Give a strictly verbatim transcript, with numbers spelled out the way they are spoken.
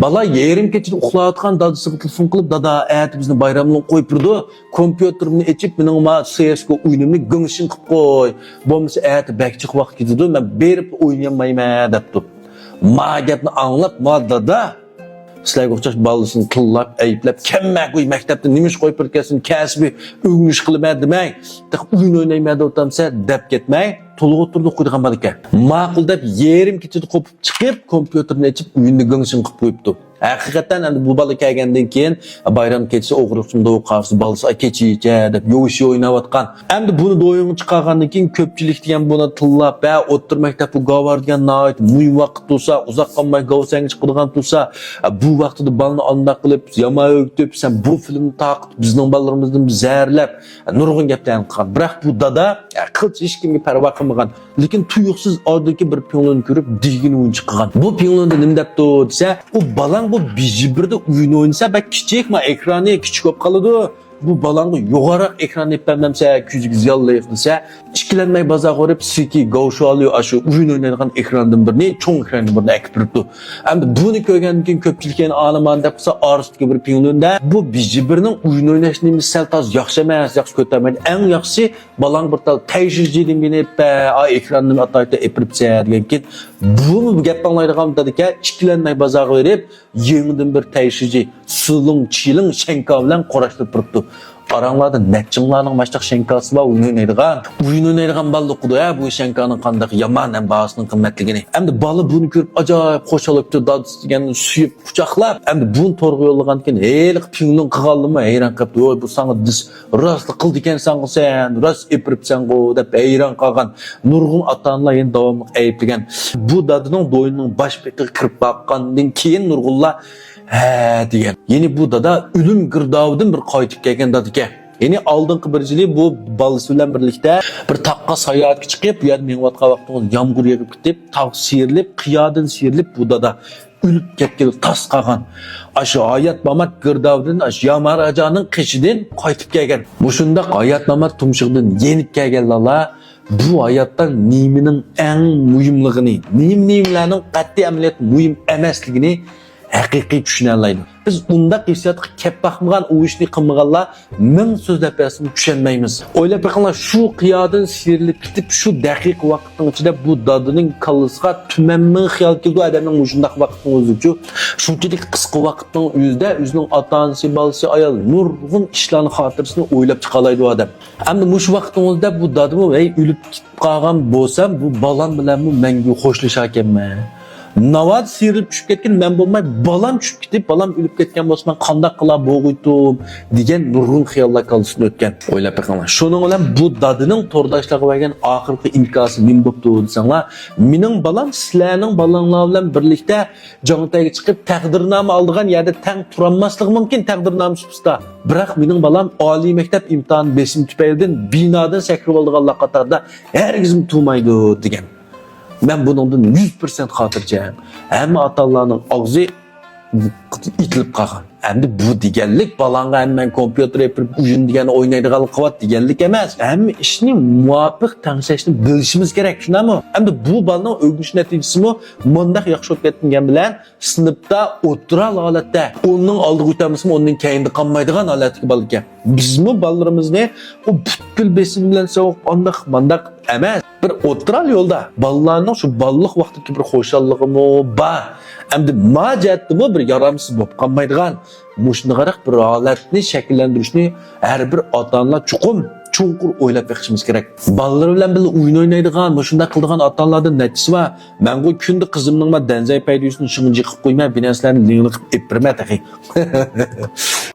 بالا يېرىم كېچىدە ئۇخلاۋاتقان دادىسىغا تېلېفون قىلىپ، دادا، ئەتە بىزنى بايراملىق قويۇپ بېرىدۇ، كومپيۇتېرىمنى ئېچىپ، مېنىڭ ما سېسكو ئويۇنۇمنى گېڭشىڭ قىلىپ قوي، بولمىسا ئەتە بەك جىق ۋاقىت كېتىدۇ، مەن بېرىپ ئوينىيالمايمەن، دەپتۇ. ما گەپنى ئاڭلاپ، ما دادا سىلەرگە ئوخشاش بالىسىنى تىللاپ، ئەيىبلەپ، كەممەگۇي مەكتەپتە نېمە ئىش قويۇپ بېرىپ كەلسۇن، كەسپىي ئۆگىنىش قىلىمەن دېمەي، تېخى ئويۇن ئوينايمەن دەۋاتامسەن دەپ كەتمەي، تولغا تۇرۇپ قويىدىغان بالىكەن. ماقۇل دەپ يېرىم كېچىدە قوپۇپ چىقىپ، كومپيۇتېرنى ئېچىپ، ئويۇننى گېڭشىڭ قىلىپ قويۇپتۇ. ھەقىقەتەن ئەمدى بۇ بالا كەلگەندىن كېيىن، بايرام كېچىسى ئوغرىلىقچىمۇ قارىسا، بالىسى كېچىچە دەپ يوشۇ ئويناۋاتقان. ئەمدى بۇنى دويۇڭغا چىقارغاندىن كېيىن، كۆپچىلىك دېگەن بۇنى تىللاپ، ھە، ئوتتۇرا مەكتەپ بۇ گاۋار دېگەن ناھايىتى مۇھىم ۋاقىت تۇرسا، ئۇزاق قالماي گاۋسەنگە چىقىدىغان تۇرسا، بۇ ۋاقتىدا بالىنى ئانداق قىلىپ، يامان ئۆگىتىپ، سەن بۇ فىلىمنى تارقىتىپ، بىزنىڭ بالىلىرىمىزنى زەھەرلەپ، نۇرغۇن گەپلەرنى قىلغان. بىراق بۇ دادا، ھە، قىلچە ھېچكىمگە پەرۋا قىلمىغان. لېكىن تۇيۇقسىز ئاردىكى بىر پىڭلۇننى كۆرۈپ، دېگىنى ئويۇنچۇق قىلغان. بۇ پىڭلۇندا نېمە دەپتۇ دېسە، ئۇ بالاڭ بۇ بىجى بىردە ئويۇن ئوينىسا، بەك كىچىك، ما ئېكرانى كىچىك بولۇپ قالىدۇ. بۇ بالاڭغا يوغانراق ئېكران ئېلىپ بەرمەمسە، كۆزىگە زىيانلىق دېسە، ئىككىلەنمەي بازارغا بېرىپ، سېكى گاۋشۇالى ئاشۇ ئويۇن ئوينايدىغان ئېكراندىن بىرنى، چوڭ ئېكراندىن بىرنى ئەكىپ بېرىپتۇ. ئەمدى بۇنى كۆرگەندىن كېيىن كۆپچىلىك يەنە ئالىمان دەپ قىلسا، ئارىسىدىكى بىر پىڭلۇندا بۇ بىجى بىرنىڭ ئويۇن ئويناش نېمىسى سەل تاز ياخشى ئەمەس، ياخشى كۆتەرمەيدۇ. ئەڭ ياخشىسى بالاڭ بىر تال تەيشىجى دېگىنى ئېپە، ئا، ئېكراننى ئاتايتا ئېپىرىپسە دېگەنكىن، بۇمۇ گەپ ئاڭلايدىغان دادىكەن، ئىككىلەنمەي بازارغا بېرىپ، يېڭىدىن بىر تەيشىجى، سىلىڭ، چىلىڭ، شەڭكا بىلەن قوراشتۇرۇپ تۇرۇپتۇ. ئاراڭلاردا نەچچىڭلارنىڭ ماشتاق شەڭكاسى بار، ئويۇن ئوينايدىغان. ئويۇن ئوينايدىغان بالىلىقىدۇ، ھە، بۇ شەڭكانىڭ قانداق يامان ھەم باھاسىنىڭ قىممەتلىكىنى. ئەمدى بالا بۇنى كۆرۈپ ئاجايىپ خۇشال بوپتۇ، دادىسى دېگەننى سۆيۈپ، قۇچاقلاپ، ئەمدى بۇنى تورغا يوللىغاندىكىن، ھېلىقى پىڭلۇن قىلغانلىمۇ ھەيران قېلىپتۇ. ۋوي، بۇ ساڭا دېسە، راستلا قىلدىكەنسەنغۇ سەن، راست ئېپىرىپسەنغۇ دەپ ھەيران قالغان. نۇرغۇن ئاتا-ئانىلار يەنە داۋاملىق ئەيىبلىگەن. بۇ دادىنىڭ دوينىنىڭ باش بېقىغا كىرىپ باققاندىن كېيىن نۇرغۇنلار ھە دېگەن. يەنى بۇ دادا ئۆلۈم گىردابىدىن بىر قايتىپ كەلگەن دادىكەن. يەنى ئالدىنقى بىر يىلى بۇ بالىسى بىلەن بىرلىكتە بىر تاغقا ساياھەتكە چىقىپ، بۇ يەردە مېڭىۋاتقان ۋاقتىڭىز يامغۇر يېغىپ كېتىپ، تاغ سىيرىلىپ، قىيادىن سىيرىلىپ بۇ دادا ئۆلۈپ كەتكىلى تاس قالغان. ئاشۇ ھايات-مامات گىردابىدىن، ئاشۇ ياماراجانىڭ قېشىدىن قايتىپ كەلگەن. مۇشۇنداق ھايات-مامات تۇمشۇقىدىن يېنىپ كەلگەنلەرلا بۇ ھاياتتا نېمىنىڭ ئەڭ مۇھىملىقىنى، نېمە-نېمىلەرنىڭ قەتئىي ئەمەلىيەتتە مۇھىم ئەمەسلىكىنى ھەقىقىي چۈشىنەلەيدۇ. بىز ئۇنداق ھېسسىياتقا كەپ باقمىغان، ئۇ ئىشنى قىلمىغانلار مىڭ سۆزلەپ بەرسىمۇ چۈشەنمەيمىز. ئويلاپ بېقىڭلار، شۇ قىيادىن سىيرىلىپ كېتىپ، شۇ دەقىقە ۋاقىتنىڭ ئىچىدە بۇ دادىنىڭ كاللىسىغا تۈمەن مىڭ خىيال كېلىدۇ. ئادەمنىڭ مۇشۇنداق ۋاقىتنىڭ ئۆزىچۇ، شۇنچىلىك قىسقا ۋاقىتنىڭ ئۆزىدە ئۆزىنىڭ ئاتا-ئانىسى، بالىسى، ئايال نۇرغۇن ئىشلارنى، خاتىرىسىنى ئويلاپ چىقالايدۇ ئادەم. ئەمدى مۇشۇ ۋاقىتنىڭ ئۆزىدە بۇ دادىمۇ، ھەي، ئۆلۈپ كېتىپ قالغان بولسام، بۇ بالام بىلەنمۇ مەڭگۈ خوشلىشاركەنمەن. ناۋادا سىيرىلىپ چۈشۈپ كەتكىنى مەن بولماي، بالام چۈشۈپ كېتىپ، بالام ئۆلۈپ كەتكەن بولسا، مەن قانداق قىلا بولغۇيتتۇم دېگەن نۇرغۇن خىياللار كاللىسىدىن ئۆتكەن. ئويلاپ بېقىڭلار. شۇنىڭ بىلەن بۇ دادىنىڭ تورداشلارغا بەرگەن ئاخىرقى ئىنكاسى نېمە بوپتۇ دېسەڭلار، مېنىڭ بالام سىلەرنىڭ بالاڭلار بىلەن بىرلىكتە جاڭتەيگە چىقىپ، تەقدىرنامە ئالىدىغان يەردە تەڭ تۇرالماسلىقى مۇمكىن، تەقدىرنامە سۇپىسىدا. بىراق مېنىڭ بالام ئالىي مەكتەپ ئىمتىھان بېسىمى تۈپەيلىدىن بىنادىن سەكرىۋالىدىغانلار قاتارىدا ھەرگىزمۇ تۇرمايدۇ، دېگەن. مەن بۇنىڭدىن يۈز پىرسەنت خاتىرجەم. ھەممە ئاتا-ئانىلارنىڭ ئاغزى ئېتىلىپ قالغان. ئەمدى بۇ دېگەنلىك بالاڭغا ھەممە كومپيۇتېر ئېپىرىپ، ئويۇن دېگەننى ئوينايدىغانلىق قىلىۋات دېگەنلىك ئەمەس. ھەممە ئىشنى مۇۋاپىق تەڭشەشنى بىلىشىمىز كېرەك، شۇنداقمۇ؟ ئەمدى بۇ بالىنىڭ ئۆگىنىش نەتىجىسىمۇ مۇنداق ياخشى بولۇپ كەتمىگەن بىلەن، سىنىپتا ئولتۇرار ھالەتتە، ئوننىڭ ئالدىغا ئۆتەلمىسىمۇ، ئوننىڭ كەينىدە قالمايدىغان ھالەتتىكى بالا ئىكەن. بىزمۇ بالىلىرىمىزنى ئۇ پۈتكۈل بېسىم بىلەن سوغۇپ، ئانداق، مانداق ئەمەس. بىر ئوتتۇرا يولدا بالىلارنىڭ شۇ بالىلىق ۋاقتىدىكى بىر خۇشاللىقىمۇ بار. ئەمدى ما جەھەتتىمۇ بىر يارامسىز بولۇپ قالمايدىغان، مۇشۇنداقراق بىر ھالەتنى شەكىللەندۈرۈشنى ھەر بىر ئاتا-ئانىلار چوقۇم چوڭقۇر ئويلاپ بېقىشىمىز كېرەك. بالىلىرى بىلەن بىللە ئويۇن ئوينايدىغان، مۇشۇنداق قىلىدىغان ئاتا-ئانىلاردىن نەچچىسى بار؟ مەنغۇ كۈندە قىزىمنىڭ ما دەنزەي پەيدىسىنى شىڭجى قىلىپ قويماي، بىر نەرسىلەرنى لىڭلىقىپ ئېلىپ بېرىمەن تېخى.